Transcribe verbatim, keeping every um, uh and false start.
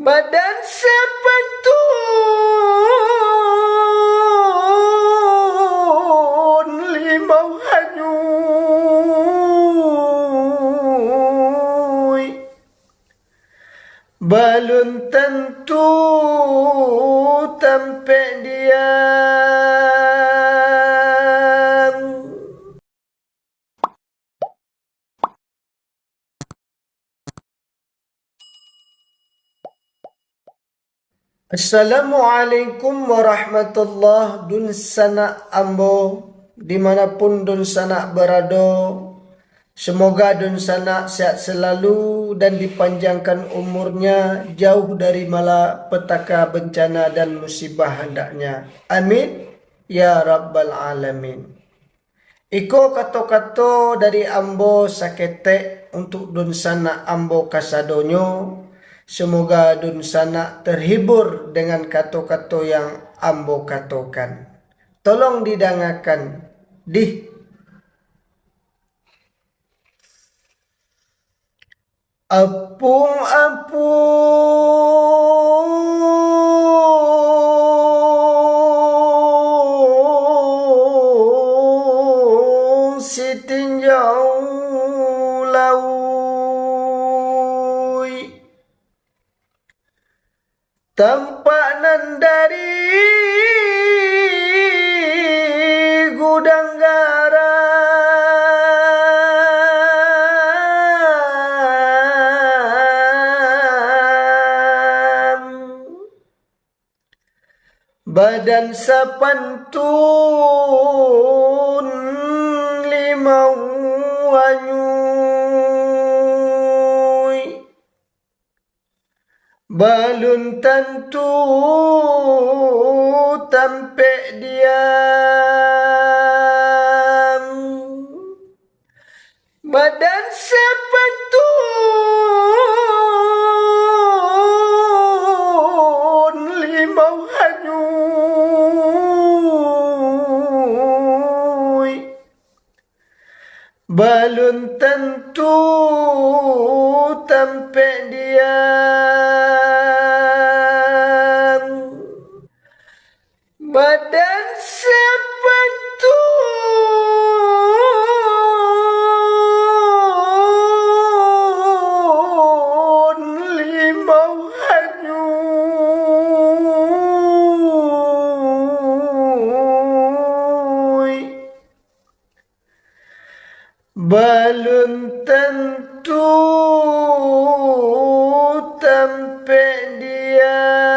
Badan sapantun limau hanyuik, balun tantu tampek diam. Assalamualaikum warahmatullah, dunsanak ambo, dimanapun dunsanak barado. Semoga dunsanak sehat selalu dan dipanjangkan umurnya, jauh dari malapetaka bencana dan musibah handaknya. Amin, ya rabbal alamin. Iko kato-kato dari ambo saketek untuak dunsanak ambo kasadonyo. Semoga dunsanak terhibur dengan kato-kato yang ambo katokan. Tolong didangakan, dih. Apung-apung sitinjau lauik, tampak nan dari gudang garam. Badan sapantun limau anyuik, balun tantu tampek diam. Badan sapantun limau anyuik, balun tantu tampek diam. Badan sapantun limau anyuik, balun tantu tampek diam.